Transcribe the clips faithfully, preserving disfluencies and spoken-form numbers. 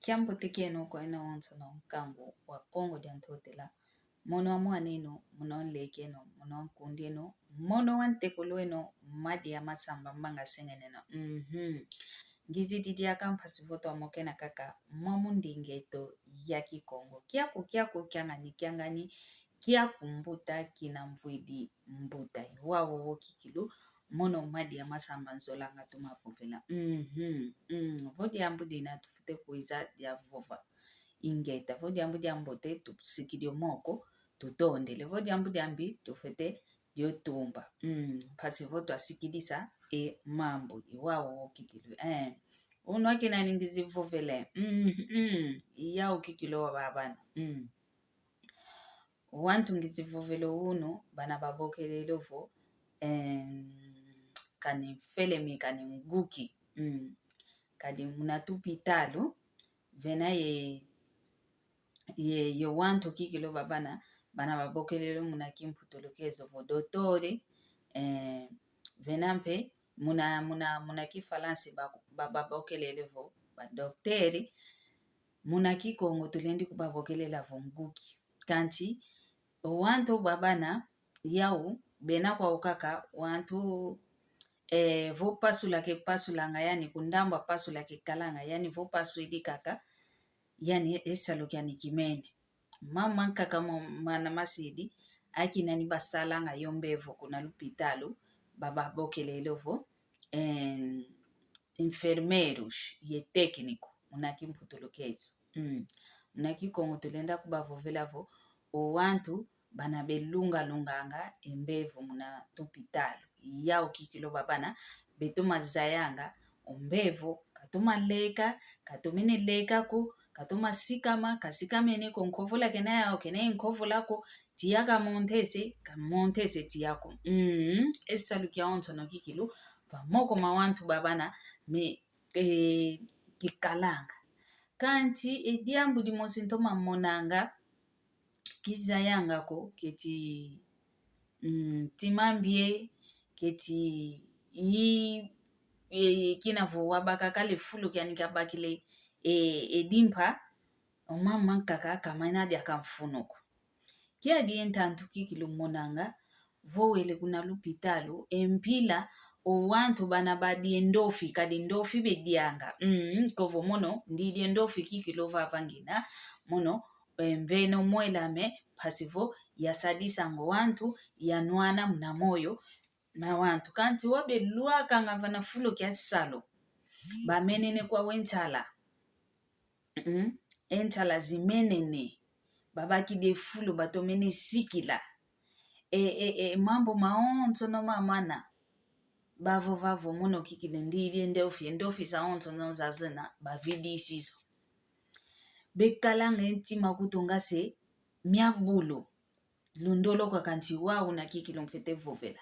Kiambote kieno kwena onso na nkangu wa Kongo dia Ntotela. Mono wa mwan'eno, mono wa nlek'eno, mono wa nkund'eno, mono wa ntekulw'eno, Madi ya Masamba Mbanga Sengeneno. Mhm. Ngizidi diaka mpasi vo twamokena kaka mwa munding'eto ya Kikongo. Kiaku, kiaku, kiangani, kiangani, kiaku mbuta, kina mvwidi mbuta. I wau wo kikilu, mono Madi ya Masamba nzolanga tumavovela. Mhm. Mm. Vo diambu dina tufwete kwiza diavova. Ingeta, vo diambu diambote, tusikidi o moko, tutondele. Vo diambu diambi, tufwete dio tumba. Mm. Mpasi vo twasikidisa e mambu, i wau wo kikilu. Eh. Unu akina ni ngizivovele. Mm, mm. I yau kikilu wa babana. Mm. Wantu ngizivovele unu, bana babokelele vo, em, kani mfelemi, kani nguki. Mm. Kadi muna tupitalu, vena ye, ye, ye wantu kikilu babana, bana babokelele muna kimputulukezo vo dotori, eh, vena mpe muna, muna, muna kifalansi ba, ba, babokelele vo badokteri, muna Kikongo tulendi kubabokelela vo nguki. Kanti o wantu babana yau bena kwau kaka wantu, eh, vo pasula kepasulanga, yani kundambwa pasula kekalanga, yani vo paswidi kaka, yani e salu kiani kimene. Mama nkaka mo mana masidi, akina ni basalanga yo mbevo kuna lupitalu, bababokelele vo, em, enfermeiros ye técnico, muna kimputulukezo. Mm. Muna Kikongo tulenda kubavovela vo, o wantu bana belungalunganga e mbevo muna tupitalu. I yau kikilu babana, beto mazayanga o mbevo, katoma leka, katomene leka ko, katoma sikama, kasikamene ko, nkovola kena yau, kena ye nkovola ko, tiya kamontese, kamontese tiya ko. Mm, e salu kiawonsono kikilu, va moko ma wantu babana, me, eh, kikalanga. Kanti e diambu dimosi ntoma monanga, kizayanga ko, keti, mm, timambie, keti i, e, kina vo wabaka kala e fulu kiani kabakila e, e dimpa, o mama nkaka kamana diaka mfunu ko. Kiadi e ntantu kikilu monanga, vo wele kuna lupitalu, e mpila, o wantu bana badia e ndofi, kadi ndofi bedianga. Mm, kovo mono, ndidi e ndofi kikilu vava ngina, mono, e, mveno mwelame, mpasi vo yasadisanga o wantu, yanwana muna moyo ma wantu. Kanti wau belwakanga vana fulu kia salu, bamenene kwau e ntala. Mm? E ntala zimenene, babakidi e fulu, batomene sikila. E, e, e, mambu mawonsono mamana, bavova vo mono kikilu ndidi e ndofi, e ndofi zawonsono zazena, bavidisi zo. Bekalanga e ntima kutu nga se mia bulu. Lundolo kwa kanti wau una kikilu mfwete vovela.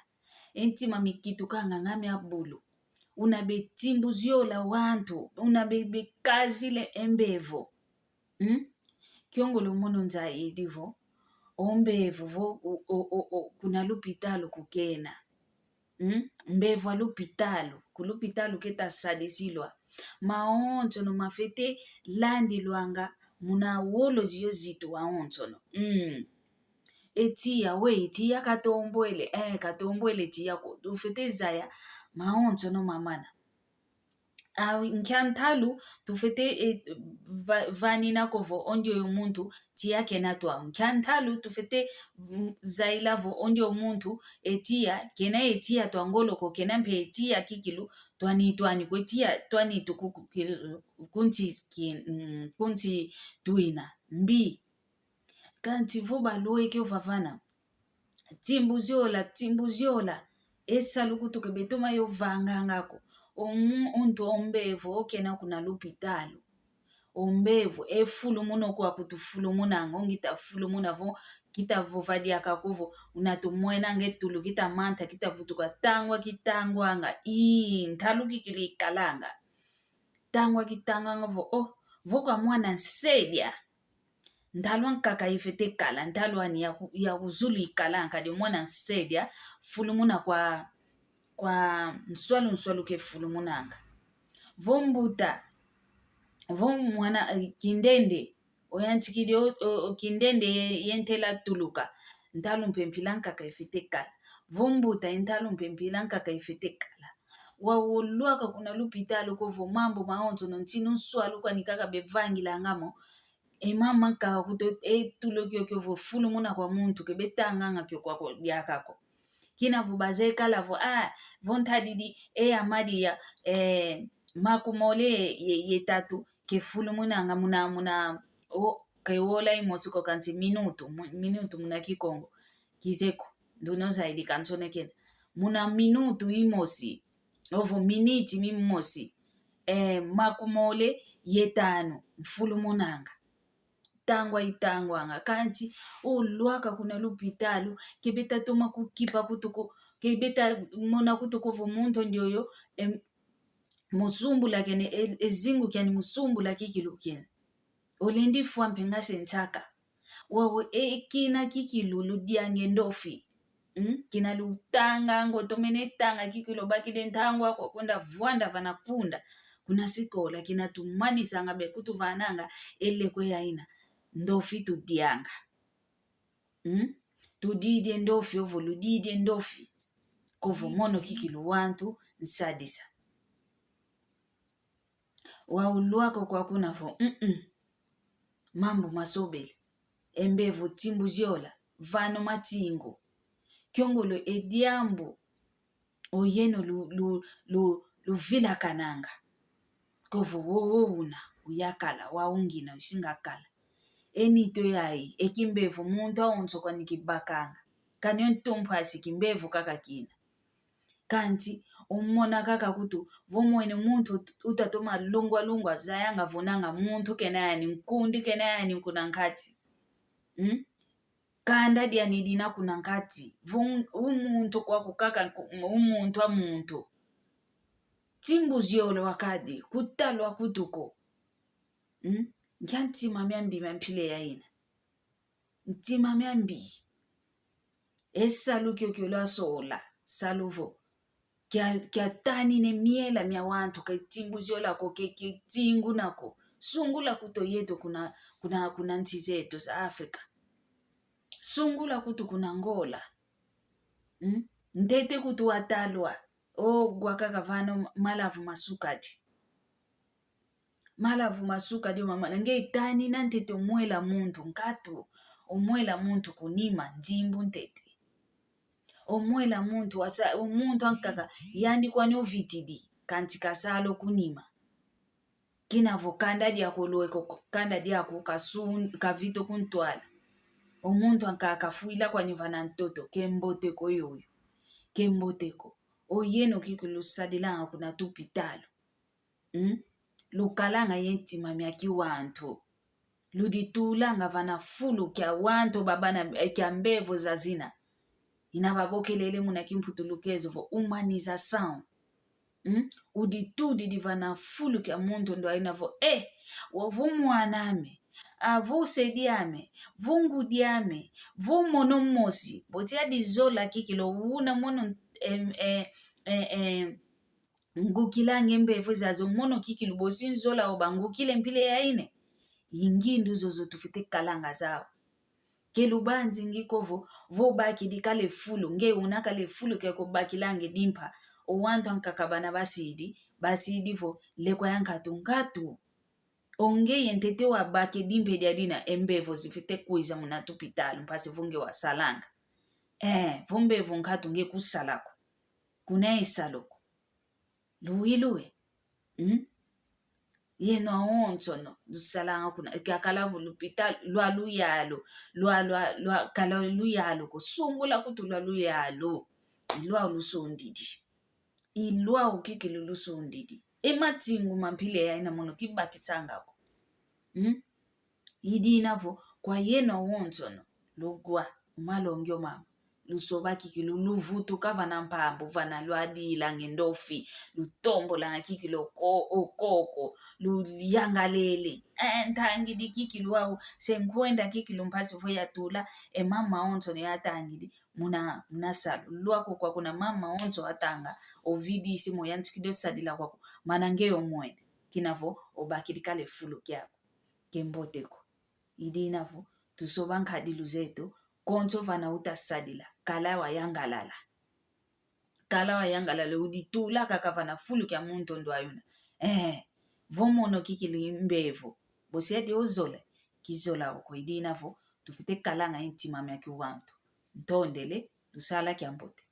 E ntima mikitukanga nga mia bulu. Una betimbu ziola wantu, una be, bekazila e mbevo. Hmm? Kiongolo mono nzayidi vo, o mbevo vo, o, o, o, o, kuna lupitalu kukena. Hmm? Mbevo a lupitalu, ku lupitalu keta sadisilwa. Mawonsono mafwete landilwanga muna wolo zio zitu wawonsono. Hmm. E tiya, we, e tiya katombwele, eh, katombwele tiya ko. Tufwete zaya mawonsono mamana. A, nkia ntalu tufwete, e, va, vanina ko vo ondioyo muntu tiya kena twa. Nkia ntalu tufwete, mm, zayila vo ondioyo muntu e tiya, kena e tiya twa ngolo ko, kena mpe e tiya kikilu, twani twani ko e tiya, twani tuku, ku, ki, kunti, ki, mm, kunti twina. Mbi. Kanti vo balweke ovavana. Timbu ziola, timbu ziola. E salu kutu ke betoma yo vanganga ko. O mu, untu o mbevo okena kuna lupitalu. O mbevo, e fulu mono kwa kutu fulu monanga, o ngita fulu mona vo, kita vova diaka ko vo, una tumwenanga e tulu, kita manta, kita vutuka tangwa, kitangwanga. Ii, ntalu kikilu ikalanga. Tangwa kitangwanga vo, oh, vo kwa mwana nsedia. Ntalu ankaka ifwete kala, ntalu ani ya ku, ya ku zulu ikala, kadi mwana nsedia, fulu mona kwa, kwa nswalu nswalu ke fulu monanga. Vo mbuta, vo mwana, eh, kindende, oyantikidi o, o, o kindende ye, ye ntela tuluka, ntalu mpe mpila nkaka ifwete kala. Vo mbuta, ye ntalu mpe mpila nkaka ifwete kala. Wau olwaka kuna lupitalu ko vo mambu mawonsono ntinu nswalu kwani kaka bevangilanga mo, e mama kaka kutu, e tulo kiokio vo fulumuna kwa muntu ke betanganga kio kwako diaka ko. Kina vo bazeye kala vo, ah, vo ntadidi, e amadi ya, eh, makumole ye, ye tatu, ke fulumunanga muna, muna, o, ke wola imosi ko kansi minutu, mu-, minutu muna Kikongo. Kize ko, nduna ozaidi kansonekena. Muna minutu imosi, ovo miniti mimosi, eh, makumole ye tanu, mfulumunanga. Tangwa itangwanga, kansi olwaka kuna lupitalu, ke beta toma kukipa kutu ko, ke beta mona kutu ko vo muntu ndioyo, em, musumbula kene, e, e zingu kiani musumbula kikilu kene. Olendi fwa mpe nga se nsaka. Wau e kina kikilu ludiange ndofi. Mm? Kina lutanga, ngo tomene tanga kikilu obakidi ntangwa kwa kwenda vwanda vana kunda. Kuna sikola, kina tumanisanga be kutuvananga e lekwa yaina. Ndofi tudianga. Mm? Tudidi e ndofi, ovo ludidi e ndofi. Kovo mono kikilu wantu nsadisa. Wau olwaka kwa kuna vo, mm-mm. Mambu masobele. E mbevo timbu ziola, vana o matingu. Kiongolo e diambu, oyeno lu, lu, lu, luvilakananga. Kovo wowo una, uyakala, wau ngina, usinga kala. E nitu yayi, e kimbevo muntu awonso kwani kibakanga. Kanio ntu mpasi kimbevo kaka kina. Kansi, omona kaka kutu, vo mwene muntu ut-, uta toma lungwa lungwa, zayanga vo nanga muntu kena yani, nkundi kena yani kuna nkati. Hmm? Kanda diani dina kuna nkati. Vo un-, umuntu kwaku kaka nku-, umuntu a muntu. Timbu ziolo wakadi, kutalwa kutu ko. Hmm? Nkia ntima miambi mia mpila yaina. Ntima miambi. E salu kiokio lwasola, salu vo. Kia, kiatanina e miela mia wantu, ke timbu ziola ko, ke, ke tinguna ko. Sungula kutu yeto kuna, kuna, kuna nsi zeto za Afrika. Sungula kutu kuna Angola. Hmm? Ntete kutu watalwa. O, gwakaka vana o malavu masukadi. Malavu masukadi o mama, nge itanina ntete omwela muntu nkatu, omwela muntu kunima, nzimbu ntete. Omwela muntu wasa-, omuntu ankaka, yandi kwani ovitidi, kansi kasala o kunima. Kina vo kanda diaku olweke ko, kanda diaku kasun-, kavita o kuntwala. Omuntu ankaka kafwila kwani vana ntoto, ke mbote ko yoyo. Ke mbote ko. Oyeno kikilu lusadilanga kuna tupitalu. Hmm? Lukalanga ye ntima mia kiwantu. Luditulanga vana fulu kia wantu babana, eh, kia mbevo zazina. Ina babokelele muna kimputulukezo vo humanização. Hmm? Uditudidi vana fulu kia muntu ndo aina vo, eh, wau vo mwan'ame, a vo sedi'ame, vo ngudi'ame, vo mono mosi, boti adizola kikilu una mono, em, eh, eh, eh, ngukila nge mbevo zazo mono kikilu bosi nzola o bangukile mpila yaina. I ngindu zozo tufwete kalanga zau. Ke lubanzi ngi ko vo, vo bakidi kala e fulu, nge una kala e fulu ke ko bakila nge dimpa. O wantu ankaka bana basidi, basidi vo, lekwa ya nkatu nkatu. O ngeye ntete wabake dimpe dia dina, e mbevo zifwete kwiza muna tupitalu, mpasi vo nge wasalanga. Eh, vo mbevo nkatu nge kusala ko. Kuna e salu ko. Luwilue. Hmm? Yeno awonsono, lusalanga kuna, kiakala vo lupitalu, lwa luyalu, lwa, lwa, lwa, kala luyalu ko, sungula kutu lwa luyalu. I lwau lusundidi. I lwau kikilu lusundidi. E matingu ma mpila yaina mono kibakisanga ko. Hmm? I dina vo, kwa yeno awonsono, lugwa, o malongi o mama. Lusoba kikilu, luvutuka vana mpambu, vana lwadilanga e ndofi, lutombolanga kikilu o ko-, o koko, luyangalele. Eh, ntangidi kikilu wau, se nkwenda kikilu mpasi vo yatula, e mama awonsono yatangidi, muna, muna salu. Lwaku kwaku na mama awonso atanga, ovidisi mo yantikidi osadila kwaku, mana nge omwene. kina vo obakidi kala e fulu kiaku. Kiambote ko. I dina vo tusoba nkadilu zeto, konso vana utasadila, kala wayangalala. Kala wayangalala, uditula kaka vana fulu kia muntu ndwayuna. Eh, vo mono kikili mbevo, bosi adi ozola, kizola oko. I dina vo tufwete kalanga e ntima mia kiwantu. Ntondele, lusala kiambote.